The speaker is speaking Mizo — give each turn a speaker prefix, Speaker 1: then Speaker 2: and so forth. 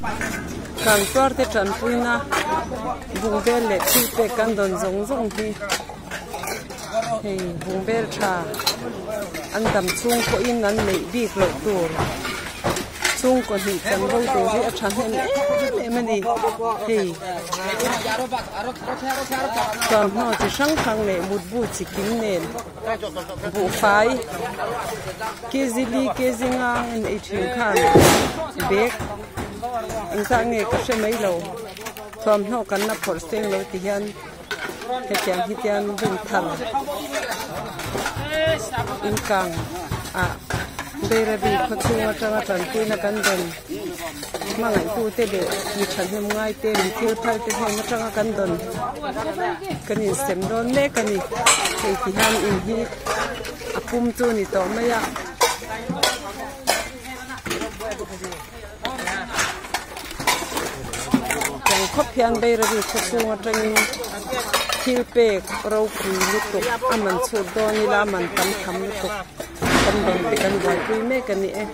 Speaker 1: Kangtuar te tanpuina bungbel leh thil pek kan dawn zawng zawng hi hei bungbel tha an dam chhung pawhin an neih bik loh tur chhungkaw hnih chanvo tur hi a tha hnem em em a ni hei thuamhnaw chi hrang hrang leh mutbu chi kim nen buhfai kg li kg nga an ei thin khan bag engzah nge ka hre mai lo thuamhnaw kan la phawrh seng lo ti hian hetiang hi tian bun thar inkang ah Bairabi khawchhung atanga tanpuina kan dawn hmangaihtute leh mi thahnem ngaite mi thil phal te hnen atanga kan dawn kan insem dawn mek a ni hei ti hian in hi a pum chu a ni tawh mai a. Tiang khawp hian Bairabi khawchhung atangin thil pek ropui lutuk a man chhut dawn ila a man tam tham lutuk kan dawn te kan buaipui mek a ni e.